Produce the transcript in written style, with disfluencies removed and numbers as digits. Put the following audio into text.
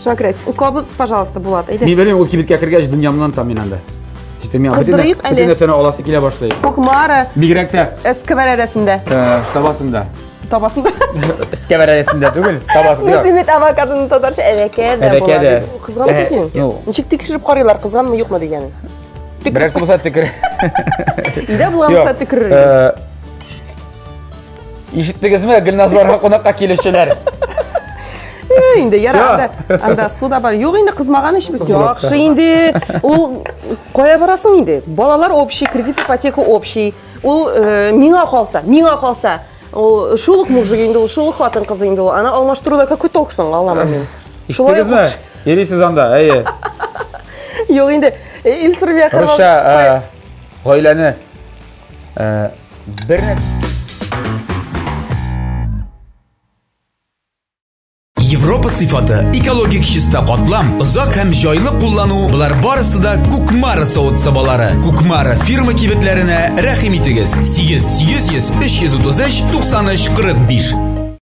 Шуңа күрә кабыз, пожалуйста, Булат, әйдә. Мин белмим, ул кибеткә кергәч дөньямнан там мин анда. Җитте миңа бөтен Кыздырыйк әле. бөтен нәрсәне аласы килә башлый. Кукмара. Бигрәк тә Эскәвәрәдәсендә. Табасында. Табасында. Эскәвәрәдәсендә түгел, табасында. Син бит авокадоны татарча әвәкә дә Әвәкә була. дә. дип. Кызганмысың Ә, син? ну. Ничек тикшереп карыйлар, кызганмы, юкмы дигәнен? Берәрсе булса төкер. Өйдә булган булса төкерер. Э, Ишеттегезме, Гөлназларга кунакка килүчеләр? Э, инде яра Всё. анда, анда су да бар. Юк инде кызмаган ич без. Кызмаган. Яхшы инде. Ул кая барасың инде? Балалар общий, кредит ипотека общий. Ул э, миңа калса, миңа калса, ул шул ук мужик инде, ул шул ук хатын кыз инде ул. Аны алмаштыруда какой толк соң, аңламыйм мин. Шулай ук Ишеттегезме? Йөрисез анда, әйе. Юк инде. Э, Илсур Бәхиров. Русча гаиләне бер Европа сыйфаты, экологик чиста катлам, озак һәм җайлы куллану болар барысы да Кукмара савыт-сабалары. Кукмара фирма кибетләренә рәхим итегез. 8 800 333 93 45.